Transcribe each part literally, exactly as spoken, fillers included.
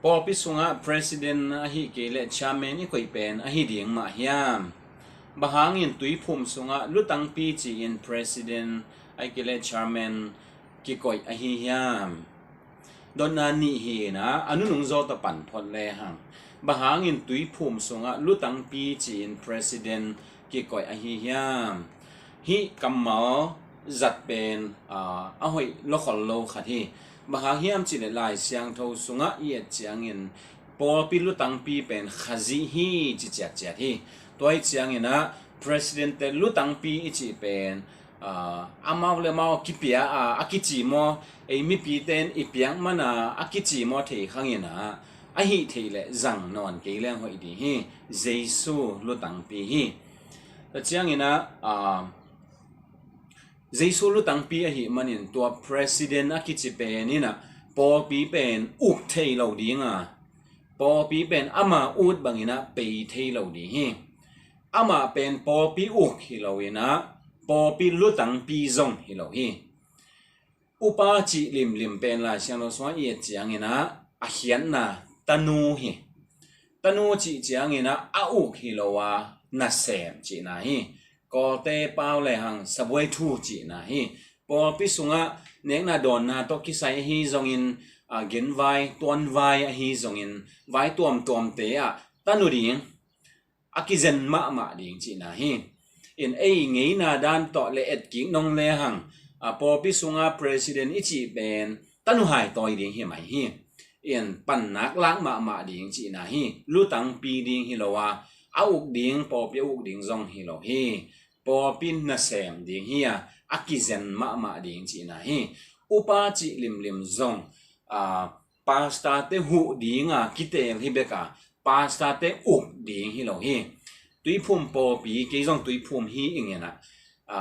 Pawlpi sungah president ahi kei le chairman i koih pen ahi ding mah hiam? Bang hangin Tuiphum sungah lutangpi ci-in president ahi kei le chairman kikoih ahi hiam? Dotna nih hi in ah, a nunung zaw tawh pan phot lehang, bang hangin Tuiphum sungah lutangpi ci-in president kikoih ahi hiam? Hih kammal zat pen, aa, a hoih lawkhol lo khat hi. Bang hang hiam cih leh Lai Siangtho sungah i et ciangin pawlpi lutangpi pen Khazih hi ci ciatciat hi. Tua hi ciangin ah president te lutangpi i cih pen, aa, amau le amau kipia a, a kici maw, ei mipite in i piak man a, a kici maw thei khang in ah, a hih theih leh zang nawn kei leng hoih ding hi. Jesu lutangpi hi. Tua ciangin ah, aa, Jesu lutangpi ahih manin tua president a kici pen in ah pawlpi pen uk thei lo ding a, pawlpi pen ama ut bangin ah pei thei lo ding hi. Amah pen pawlpi uk hi lo in ah, pawlpi lutangpi zong hi lo hi. Upa cih limlim pen Lai Siangtho sungah i et ciangin ah, a khiatna tanu hi. Tanu cih ciangin ah, a uk hi lo a, nasem cihna hi. Kawlte pau lehang sabuai thu cihna hi. Pawlpi sungah nekna dawnna tawh kisai ahi zongin, a, genvai, tuanvai ahi zongin, vai tuamtuamte ah tanu ding, a kizen mahmah ding cihna hi. In ei ngeina dan tawh le etkik nong lehang, a, pawlpi sunga president i cih pen tanu hai tawi ding hi mai hi. In pannak lak mahmah ding cihna hi. Lutangpi ding hi lo a, a uk ding, pawlpi a uk ding zong hi lo hi. Pawlpi nasem ding hi a, a kizen mahmah ding cihna hi. Upa cih limlim zong, a, pastor te huh ding a kiteel hi bek a, pastor te uk ding hi lo hi. Tuiphum pawlpi, kei zong Tuiphum hi ing in ah, a,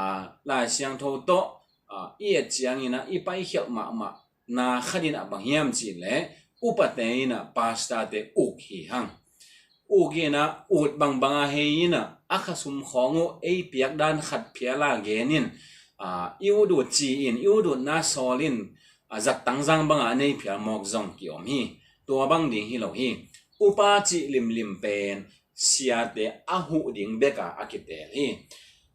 Lai Siangtho tawh, a, i et ciangin ah i paikhialh mahmah na khat in ah bang hiam cih leh, upate in ah pastor te uk hi hang. Uk in ah ut bangbang a hei in ah, a khasum khawng uh ei piak dan khat phial a gen in, a, i ut ut ci-in, i ut utna sawl in, a, zat tangzang bang a nei phial mawk zong ki-om hi. Tua bang ding hi lo hi. Upa cih limlim pen siate a huh ding bek a, a kiteel hi.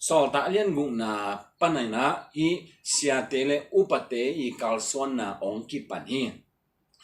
Sawltak lian gukna pan in ah hih siate le upate i kalsuanna hong kipan hi.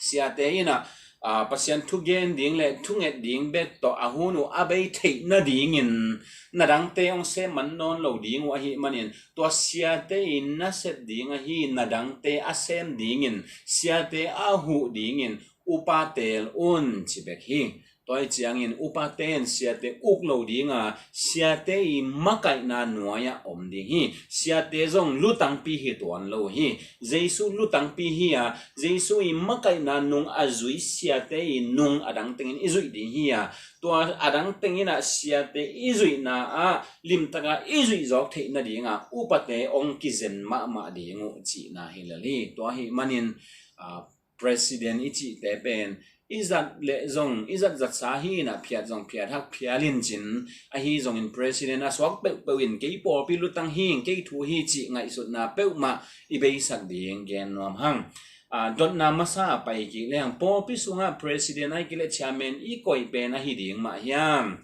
Siate in ah, a, Pasian thugen ding le thunget ding bek tawh a hun uh a bei theih nadingin, na dangte hong sem man nawn lo ding uh ahih manin, tua siate in na sep ding ahi na dangte a sem dingin, siate a huh dingin upa teel un ci bek hi. Tua hi ciangin upate in siate uk lo ding a, siate i makaihna nuai-ah om ding hi. Siate zong lutangpi hi tuan lo hi. Jesu lutangpi hi a, Jesu i makaihna nung a zui siate i nung a dang tengin i zuih ding hi a, tua a dang tengin ah siate i zuihna ah limtaka i zuih zawk theih nading a upate hong kizen mahmah ding uh cihna hi lel hi. Tua ahih manin, a, president i cihte pen i zat leh zong, i zat zatsa hi in ah, phiat zong phiat hak phial in cin, ahi zongin president a suak peuhpeuh in kei pawlpi lutang hi, kei thu hi cih ngaihsutna peuhmah i beisak ding gen nuam hang. A, dotna masa a pai kik leng, pawlpi sungah president ahi kei le chairman i koih pen ahi ding mah hiam?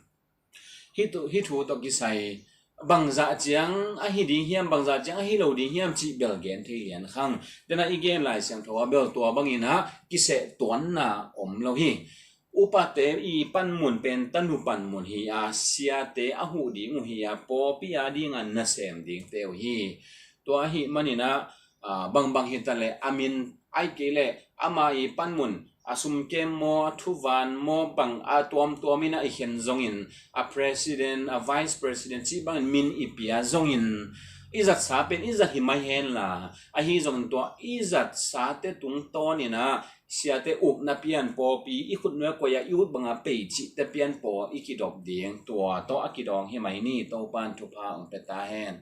Hih thu, hih thu tawh kisai bangzah ciang ahi ding hiam, bangzah ciang ahi lo ding hiam cih bel gen thei lian khang. Dena i gen Lai Siangtho ah bel tua bangin ah kiseh tuanna om lo hi. Upate i panmun pen tanu panmun hi a, siate a huh ding uh hi a, pawlpi a ding a nasem dingte uh hi. Tua ahih manin ah, a, bangbang hi ta leh, a min ahi kei leh ama i panmun, a sumkem maw, a thuvan maw, bang a tuamtuam in ah i khen zongin, a president, a vice president cih bangin min i pia zongin, i zatsa pen i zat hi mai hen la, ahi zongin tua i zatsate tungtawn in ah siate ukna pian, pawlpi i khutnuai koih a i ut banga pei cihte pian pawl i kidop ding, tua tawh a kidawng hi mai ni. Topa'n thupha hong pia ta hen.